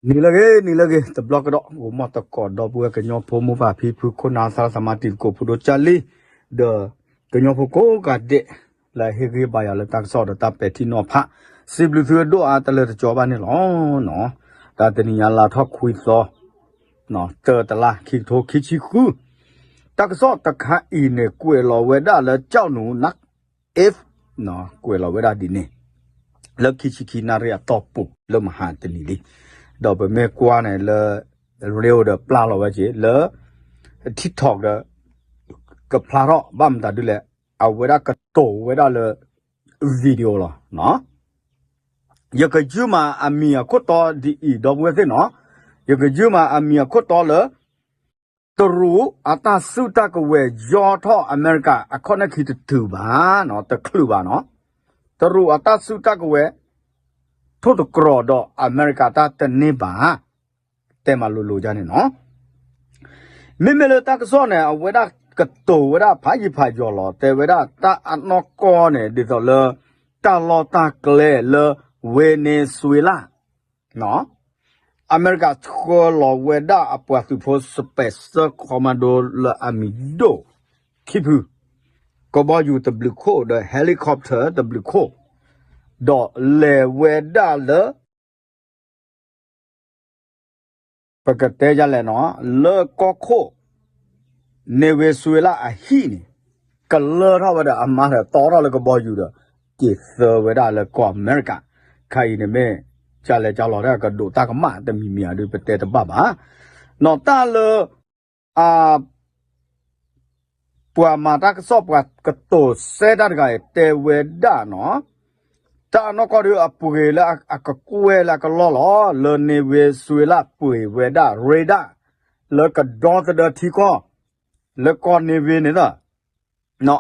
နံၤလၢအဂ့ၤ နံၤလၢအဂ့ၤ တဘျီကဒီး ဂိၤမီၢ်သကိး ဒီပုၢ်ဝဲၢ်ကညီဖိ မိၢ်ပၢ်ဖံဖု ခိၣ်နၢ်သရၣ်သမါ တံၤသကိးဖိဒိၣ်ကၢ်လံ ဒီးကညီဖိကိးဂၤဒဲး လၢအဟ့ၣ်ဂံၢ်ဟ့ၣ်ဘါယၤလၢတၢ်ကစီၣ်ဒီးတၢ်ပဲာ်ထံနီၤဖး စံးဘျုးသုဒိၣ်အါတလၢတကီဘၣ်န့ၣ်လီၤ. တၢ်တနံၤညါလါထီၣ်ခွံသီ တၢတလါ ခံကထိခံဆံဃု တၢ်ကစီၣ်တခါအံၤန့ၣ် ကွဲးလီၤဝဲဒၣ်လၢ ကၠီၣ်နူ နၢ် if ကွဲးလီၤဝဲဒၣ်ဒ်န့ၣ် လၢခံဆံခံနၣ်ရံၣ်အတီၢ်ပူၤ လၢမဟါတနံၤလံ. ဒီးပမ့ၢ်ကွၢ်န့ၣ်လၢ reel ဒီးပျၢ်လီၤဝဲက့ၤ လၢ TikTok ဒီး ကဖျါထီၣ်ဘၣ်မတၤဒ်လဲၣ် အဝဲဒၣ်ကတိၤဝဲဒၣ်လၢ video လီၤ. ယကယုၢ်မးအမံၤအခိၣ်တီဒ်အံၤ ဒီပုၢ်ဝဲၢ်သ့ၣ်နီၤ, ယကယုၢ်မးအမံၤအခိၣ်တီလၢ တရူးအတၢ်စုတၢ်ကဝဲၤ ယီၢ်ထီၣ်အမဲရကၤ အခီၣ်နၢၣ်ခံတတုၤဘၣ်, တချုးဘၣ်နီၤ, တရူးအတၢ်စုတၢ်ကဝဲၤ ထိၣ်တကြၢးဒီးအမဲရကၤတၢ်တန့ၢ်ဘၣ်, တဲမးလိၤလိၤဒ်န့ၣ်နီၤ. မ့မ့ၢ်လၢတၢ်ကစီၣ်န့ၣ် အဝဲဒၣ်ကတိၤဝဲဒၣ်ဖးယံာ်ဖးယီၤလီၤ, တဲဝဲဒၣ်တၢ်အနီၢ်ကီၢ်န့ၣ် ဒ်သိးလၢ တၢ်လီၢ်တၢ်ကျဲလၢ Venezuela အမဲရကၤဆှၢလီၤဝဲဒၣ်အပှၤသုးဖိ special commando လၢအမံၤဒိၣ်ခံဖု, ကဘီယူၤတဘျုးခိၣ်ဒီး helicopter တဘျုးခိၣ်, ဒီးလဲၤဝဲဒၣ်လၢ ပကတဲဒ်လဲၣ်နီၤ, လၢကီၢ်ခိၣ် Venezuela အဟံၣ်န့ၣ် ကလၢထီၣ်ဝဲဒီးအမါဒီး တီထီၣ်လၢကဘီယူၤဒီး က့ၤသၢဝဲဒၣ်လၢကီၢ်အမဲရကၤ, ခဲအံၤန့ၣ်မ့ၢ် ကလဲၤကလီၤတၢ်ကဒိးတၢ်ကမၣ်တမံၤမံၤဧါဒုး ပတဲတဘၣ်ဘၣ်, နီၤတၢ်လၢ အ ပှၤမၤတၢ်ကစီၣ်ပှၤကတိၤစဲတၢ်တဂၤအံၤ တဲဝဲဒၣ်နီၤ, တၢ်အနီၢ်ကီၢ်ဒုးအပှ့ၤလၢအကကွဲၢ်လၢအကလီၢ်လီၤ, လၢ Venezuela ပှ့ၤဝဲဒၣ် radar လၢကဒီသဒၢထံကီၢ် လၢကီၢ် Venezuela န့ၣ်လီၤ.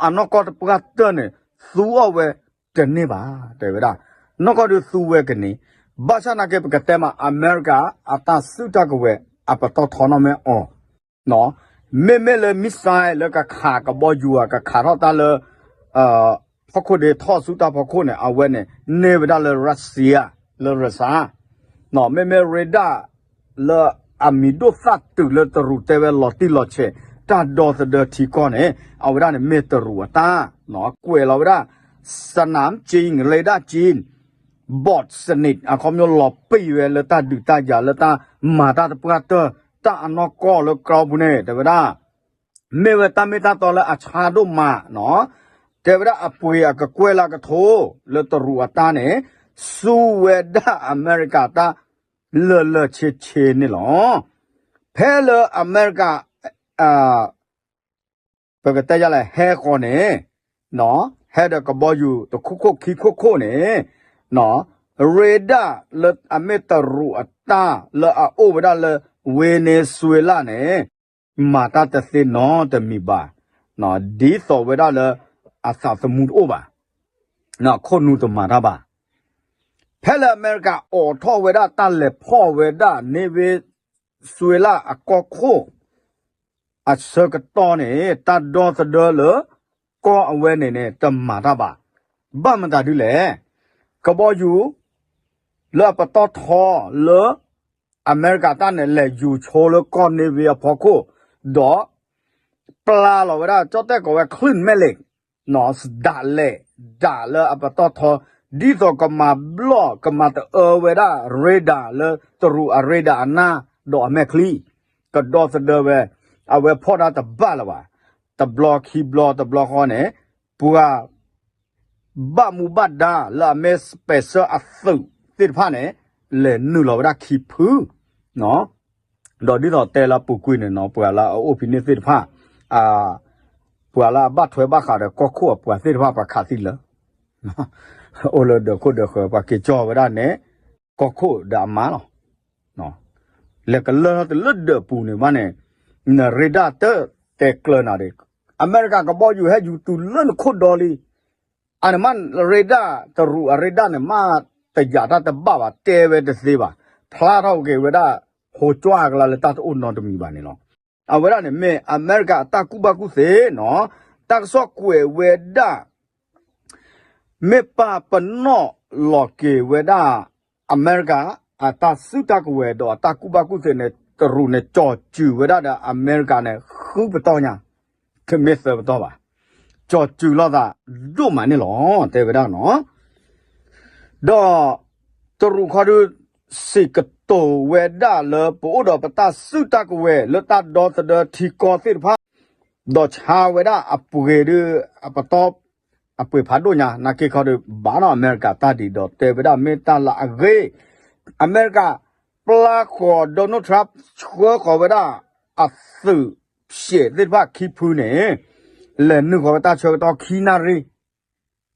အနီၢ်ကီၢ်တပှၢ်တၢၢ်န့ၣ် သူအီၣ်ဝဲတန့ၢ်ဘၣ် တဲဝဲဒၣ်, နီၢ်ကီၢ်ဒုးသူဝဲကန့ၢ်, ဘၣ်ဆၣ်နာ်က့ ပကတဲမး အမဲရကၤအတၢ်စုတၢ်ကဝဲၤ အပတီၢ်ထီနီၣ်မ့ၢ်အီၤ မ့မ့ၢ်လၢ missile လၢကခးကဘီယူၤဧါ ကခးထီၣ်တၢ်လၢ ဖီခိၣ်ဒ့ထီၣ်ဆူတၢ်ဖီခိၣ်န့ၣ် အဝဲန့ၣ် န့ၢ်ဝဲဒၣ်လၢ Russia လၢ Russia မ့မ့ၢ် radar လၢအမံၤဒိၣ်သၣ်တုၤလၢတရူးတဲဝဲလီၤတံၢ်လီၤဆဲး တၢ်ဒီသဒၢထံကီၢ်န့ၣ် အဝဲဒၣ်န့ၣ်မ့ၢ်တရူးအတၢ် ကွဲးလီၤဝဲဒၣ် စနၣ်ကၠံ ရ့ဒၣ်ကၠံ ဘီးစနံး အခီပညီလီၤပံာ်ဝဲလၢတၢ်ဒုးတၢ်ယၤလၢတၢ်မၤတၢ်တပှၢ်တၢၢ် တၢ်အနီၢ်ကီၢ်လၢကီၢ်ပူၤန့ၣ် တဲဝဲဒၣ် မ့ၢ်ဝဲတၢ်မ့ၢ်တၢ်တီလၢအဆါဒိၣ်မးနီၤ, တဲဝဲဒၣ်အပှ့ၤအကကွဲၢ်လၢကထိ လၢတရူးအတၢ်န့ၣ် ဆူဝဲဒၣ်အမဲရကၤတၢ်လၢာ်လၢာ်ဆ့ဆ့န့ၣ်လီၤ. ဖဲလၢအမဲရကၤ ပကတဲယလဲၣ် ဟဲဃီၤန့ၣ် ဟဲဒီးကဘီယူၤတခိၣ်ခိၣ်ခံခိၣ်ခိၣ်န့ၣ် ရ့ဒၣ်လၢအမ့ၢ်တရူးအတၢ်လၢအအိၣ်ဝဲဒၣ်လၢ Venezuela န့ၣ် မၤတၢ်တသ့နီတမံၤဘၣ်, ဒ်သိးဝဲဒၣ်လၢ အသးသမူတအိၣ်ဘၣ်, ခိၣ်နူာ်တမၤတၢ်ဘၣ်. ဖဲလၢအမဲရကၤအိးထီၣ်ဝဲဒၣ်တၢ်လဲၤဖီၣ်ဝဲဒၣ် Venezuela အကီၢ်ခိၣ် အဆၢကတီၢ်န့ၣ် တၢ်ဒီသဒၢလၢ ကီၢ်အဝဲန့ၣ်န့ၣ် တမၤတၢ်ဘၣ်. ဘၣ်မတၤဒ်လဲၣ်, ကဘီယူၤ လၢအပတီၢ်ထီလၢ အမဲရကၤတၢ်န့ၣ် လဲၤယူၤဆိလၢကီၢ် Venezuela အဖီခိၣ်, ဒီး ပျၢ်လီၤဝဲဒၣ် ကၠီၣ်တဲၣ်ကိးဝဲ ခလုၣ်မဲာ်လ့ၣ် ဒၣ်လဲာ် ဒၣ်လၢအပတီၢ်ထီ ဒ်သိးကမၤဘျီၣ် ကမၤတအၢဝဲဒၣ် radar လၢတရူးအ radar အနၢ် ဒီးအမဲာ်ချံ, ကဒီသဒၢဝဲ, အဝဲဖီၣ်တၢ်တဘၣ်လၢၤဘၣ်, တဘျီခံဘျီတဘျီဃီန့ၣ်, ပှၤ ဘၣ်မူဘၣ်ဒါလၢအမ့ၢ် special အသုးသ့ၣ်တဖၣ်န့ၣ် လဲၤနုာ်လီၤဝဲဒၣ်ခံဖု, ဒီးဒ်သိးတဲလၢပူၤကွံာ်န့ၣ်နီၤ ပှၤလၢအအိၣ်ဖဲန့ၣ်သ့ၣ်တဖၣ်, ပှၤလၢအဘၣ်ထွဲဘၣ်ဃးဒီးကီၢ်ခိၣ်အပှၤသ့ၣ်တဖၣ် ပှၤခးသံလၢ အိၣ်လၢဒၢးခိၣ်ဒၢးဃၢၤ ပှၤက့ၤကၠီဝဲဒၣ်န့ၣ် ကီၢ်ခိၣ်ဒီးအမါလီၤ. လဲၤကလၢထီၣ်တုၤလၢဒၢးပူၤန့ၣ်မးန့ၣ်, န radar တတဲကျၢၤနၤဒၣ်, အမဲရကၤကဘီယူၤဟဲယူၤတုၤလၢနခိၣ်ဒီလံ, အန့ၣ်မး radar တရူးအ radar န့ၣ်မး တယာ်တၢ်တဘၣ်ဘၣ် တဲဝဲတသ့ဘၣ်, ဖျါထီၣ်က့ၤဝဲဒၣ် ဟိးကွၢ်အကျါလၢတၢ်တအိၣ်နီတမံၤဘၣ်န့ၣ်လီၤ. အဝဲဒၣ်န့ၣ်မ့ၢ်အမဲရကၤအတၢ်ကူၣ်ဘၣ်ကူၣ်သ့နီၤ, တၢ်ကစီၣ်ကွဲးဝဲဒၣ် မ့ၢ်ပာ်ပနီၣ်လီၤက့ၤဝဲဒၣ် အမဲရကၤ အတၢ်စုတၢ်ကဝဲၤဒီးအတၢ်ကူၣ်ဘၣ်ကူၣ်သ့န့ၣ် တရူးန့ၣ် ကၠီၤစူၤဝဲဒၣ်ဒီးအမဲရကၤန့ၣ် ဃုပတီၢ်ညါ, တမ့ၢ်သၢပတီၢ်ဘၣ်, ကၠီၤစူၤလိာ်သးဒိၣ်မးန့ၣ်လီၤ တဲဝဲဒၣ်နီၤ. ဒီးတရူးခီဒုး စံးကတိၤဝဲဒၣ်လၢ ပအိၣ်ဒီးပတၢ်စုတၢ်ကဝဲၤလၢတၢ်ဒီသဒၢထံကီၢ်သ့ၣ်တဖၣ်, ဒီးဆါဝဲဒၣ်အပှ့ၤဒုး အပတီၢ် အပှ့ၤဖးဒိၣ်ညါ နာ်က့ခီဒုး ဘၣ်နီၤ အမဲရကၤတၢ်ဒ်ဒီး တဲဝဲဒၣ်မ့ၢ်တၢ်လၢအဂ့ၤ, အမဲရကၤ ပျၢ်ဃီၤ Donald Trump ဆှၢဃီၤဝဲဒၣ် အသုးဖျဲးသ့ၣ်တဖၣ်ခံဖုန့ၣ် လဲၤနုာ်ဃီၤဝဲတၢ်ဆၢကတီၢ်ခံနၣ်ရံၣ်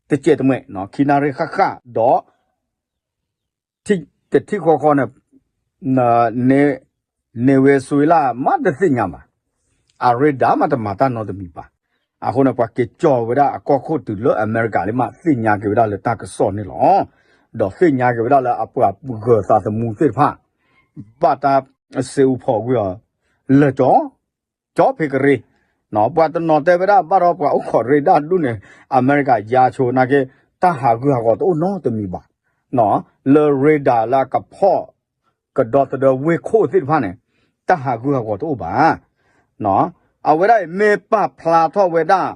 တစဲးတမှဲး ခံနၣ်ရံၣ်ဃၣ်ဃၣ်ဒီး တထံၣ်ဃီဃီန့ၣ် န့ၣ်ဝဲစူၤလၢ် မ့ၢ်တသ့ၣ်ညါဘၣ်, အရ့ဒၢးမ့ၢ်တမၤတၢ်နီတမံၤဘၣ်. အဃိန့ၣ် ပှၤက့ၤကၠီၤဝဲဒၣ်အကီၢ်ခိၣ်တုၤလၢအမဲရကၤလံမး သ့ၣ်ညါက့ၤဝဲဒၣ်လၢတၢ်ကစီၣ်န့ၣ်လီၤ. ဒီးသ့ၣ်ညါက့ၤဝဲဒၣ်လၢအပှၤဂၢၤသးသမူသ့ၣ်တဖၣ် ဘၣ်တၢ်စ့အူဖီၣ်ကွံာ်အီၤ လၢာ်ကၠီ ကၠီဖံးကရ့, ပှၤတနီၤတဲဝဲဒၣ် ဘၣ်ဒီးပှၤအိၣ်ခိးရ့ဒၢ်ဒူၣ်န့ၣ် အမဲရကၤယါဆိ နာ်က့ တၢ်ဟးဂူာ်ဟးဂီၤတအိၣ်နီတမံၤဘၣ်. လၢရ့ဒၢ်လၢအကဖီၣ် ကဒီသဒၢဝ့ၢ်ခိၣ်သ့ၣ်တဖၣ်န့ၣ် တၢ်ဟးဂူာ်ဟးဂီၤတအိၣ်ဘၣ်. အဝဲဒၣ်အံၤမ့ၢ်ပာ်ဖျါထီၣ်ဝဲဒၣ်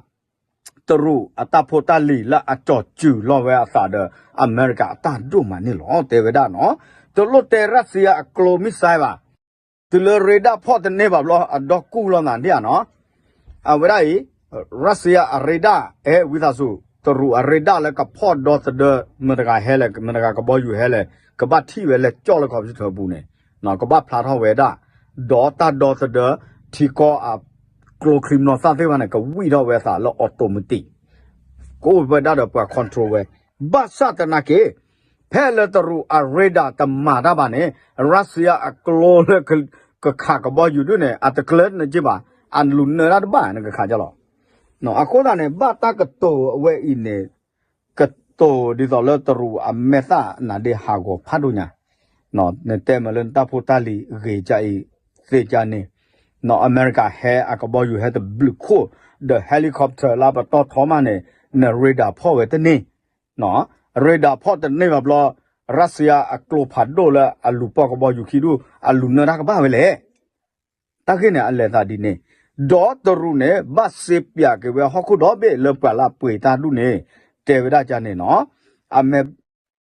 တရူးအတၢ်ဖိတၢ်လံၤလၢအကၠီၤစူၤလီၤဝဲအသးဒီး အမဲရကၤအတၢ်ဒိၣ်မးန့ၣ်လီၤ တဲဝဲဒၣ်နီၤ. တလိၣ်တဲရၢၣ်စံယါအကျိ missile ဘၣ်. တုၤလၢရ့ဒၢ်ဖီၣ်တန့ၢ်ဘၣ်ဘျီ အဒီကူၣ်လီၤနၤဒ်ဧါနီၤ. အဝဲဒၣ်အံၤ ရၢၣ်စံယါအရ့ဒၢ် အဲၣ်ဝံသးစူၤ တရူးအရ့ဒၢ်လၢကဖီၣ်ဒီသဒၢ မတၤတဂၤဟဲလဲၣ် မတၤတဂၤကဘီယူၤဟဲလဲၣ် ကဘၣ်ထံၣ်ဝဲလဲၤကၠီၣ်လၢ computer ပူၤန့ၣ် ကဘၣ်ဖျါထီၣ်ဝဲဒၣ် ဒီးတၢ်ဒီသဒၢ ထံကီၢ်အကျိချံမျိာ်သၣ်သ့ၣ်တဖၣ်န့ၣ် ကဝံၣ်ထီၣ်ဝဲအသးလၢ automatic ကအိၣ်ဝဲဒၣ်ဒီးပှၤ control ဝဲ ဘၣ်ဆၣ်သနာ်က့ ဖဲလၢတရူးအရ့ဒၢ်တမၤတၢ်ဘၣ်န့ၣ် ရၢၣ်စံယါအကျိလၢကခးကဘီယူၤဒုၣ်န့ၣ် အတကျၢန့ၣ်က့ဘၣ် အလူၤနၢၤတၢ်တဘၣ်န့ၣ်ကခးကလီၤ. အဃိသတးန့ၣ် ဘၣ်တၢ်ကတိၤအဝဲအံၤန့ၣ် ကတိၤဒ်သိးလၢတရူးအမဲာ်သၣ်နါဒ့ဟးဂီၤဖးဒိၣ်ညါ နတဲမ့ၢ်လၢနတၢ်ဖိတၢ်လံၤဂ့ၤကါအံၤ သ့ကါန့ၣ် အမဲရကၤဟဲအကဘီယူၤဟဲတဘျုးခိၣ် ဒီး helicopter လၢပတီၢ်ထီမးန့ၣ် နရ့ဒၢ်ဖီၣ်ဝဲတန့ၢ် ရ့ဒၢ်ဖီၣ်တန့ၢ်ဘၣ်ဘျီ ရၢၣ်စံယါအကျိဖးဒိၣ်လၢအလူၤပိာ်ကဘီယူၤခံဒူၣ် အလူၤနၢၤတၢ်ကဘၣ်ဝဲလဲၣ်. တၢ်ဂ့ၢ်န့ၣ် အလဲၤသးဒ်န့ၣ် ဒီးတရူးန့ၣ် ဘၣ်စ့ပၠးက့ၤဝဲဟီၣ်ခိၣ်ဒီဘ့ၣ်လၢပှၤလၢအပှ့ၤတၢ်ဒူၣ်န့ၣ် တဲဝဲဒၣ်ကန့ၣ်နီၤ အမ့ၢ်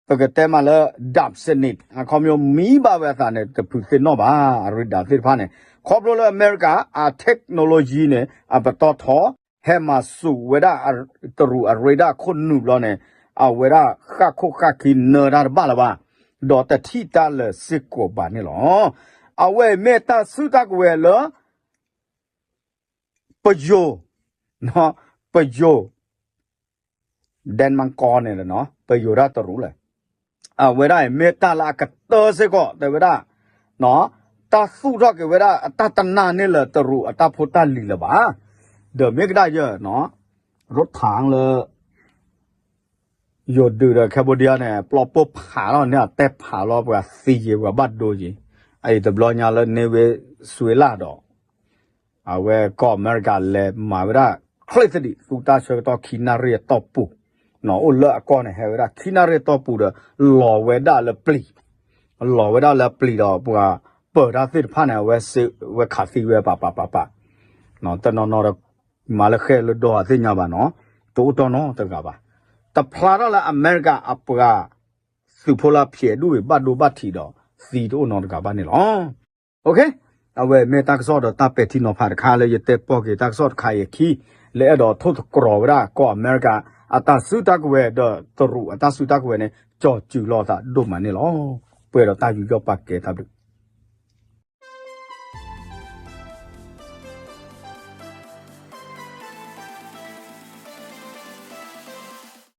ပကတဲမးလၢ ဒၣ်စနံး အခီပညီမံဘၣ်ဝဲအသးန့ၣ် တဖုးသ့ၣ်နီၣ်ဘၣ် အရ့ဒၢ်သ့ၣ်တဖၣ်န့ၣ် ခီဖျိလၢအမဲရကၤ အ technology န့ၣ် အပတီၢ်ထီ ဟဲမၤစူးဝဲဒၣ် တရူးအရ့ဒၢ်ခိၣ်နူာ်ဘျီန့ၣ် အဝဲဒၣ်ဃၣ်ခိၣ်ဃၣ်ခံနၢၤတၢ်တဘၣ်လၢၤဘၣ် ဒီးတထံၣ်တၢ်လၢၤစ့ၢ်ကီးဘၣ်န့ၣ်လီၤ. အဝဲအံၤမ့ၢ်တၢ်စုတၢ်ကဝဲၤလၢ ပယိၤ ပယိၤ ဒဲမၣ်ကီန့ၣ်လီၤ ပယိၤဒၣ်တရူးလဲၣ်. အဝဲဒၣ်အံၤမ့ၢ်တၢ်လၢအကတၢၢ်စ့ၢ်ကီး တဲဝဲဒၣ် တၢ်သူၣ်ထီၣ်က့ၤဝဲဒၣ်အတၢ်တနၢ်န့ၢ်လၢၤတရူးအတၢ်ဖိတၢ်လံၤလၢၤဘၣ်. ဒီးမ့ၢ်ကဒၣ်ယဲ ရိထၣ်လၢ ယိၤဒုးဒီး Cambodia န့ၣ် ပျီပိၢ်ဖးထီၣ်န့ၣ် အတဲဖးလီၤပှၤသံယံၤ ပှၤဘၣ်ဒိယံၤ အအံၤတဘျီညါလၢ Venezuela ဒီး အဝဲကီၢ်အမဲရကၤလဲၤမၤဝဲဒၣ် ချ့သဒံး သူတၢ်ဆၢကတီၢ်ခံနၣ်ရံၣ်အတီၢ်ပူၤ အိၣ်လၢအကီၢ်န့ၣ် ဟဲဝဲဒၣ်ခံနၣ်ရံၣ်အတီၢ်ပူၤဒီး လီၤဝဲဒၣ်လၢပျံၤ လီၤဝဲဒၣ်လၢပျံၤဒီး ပှၤပၢၤတၢ်သ့ၣ်တဖၣ်န့ၣ် အဝဲစ့ဝဲခးသံဝဲပာ်ပာ်ပာ်ပာ် တနီၤနီၤဒီး မၤလၢဃဲလၢဒီးအသ့ၣ်ညါဘၣ်နီၤ တအိၣ်တီနီတဂၤဘၣ်. တဖျါထီၣ်လၢအမဲရကၤအပှၤ သုးဖိလၢဖျဲးဒူၣ်အံၤ ဘၣ်ဒိဘၣ်ထံးဒီးသံတအိၣ်နီတဂၤဘၣ်န့ၣ်လီၤ. အဝဲမ့ၢ်တၢ်ကစီၣ်ဒီးတၢ်ပဲာ်ထံနီၤဖးတခါလၢယတဲပီၢ်က့ၤတၢ်ကစီၣ်တခါအံၤအခံ လၢအဲၣ်ဒိးထိၣ်သတြီၤဝဲဒၣ်ကီၢ်အမဲရကၤ အတၢ်စုတၢ်ကဝဲၤဒီးတရူးအတၢ်စုတၢ်ကဝဲၤန့ၣ် ကၠီၤစူၤလီၤသးဒိၣ်မးန့ၣ်လီၤ. ပှဲၤဒီးတၢ်ယူးယီၣ်ပာ်ကဲတၢ်ဘျုး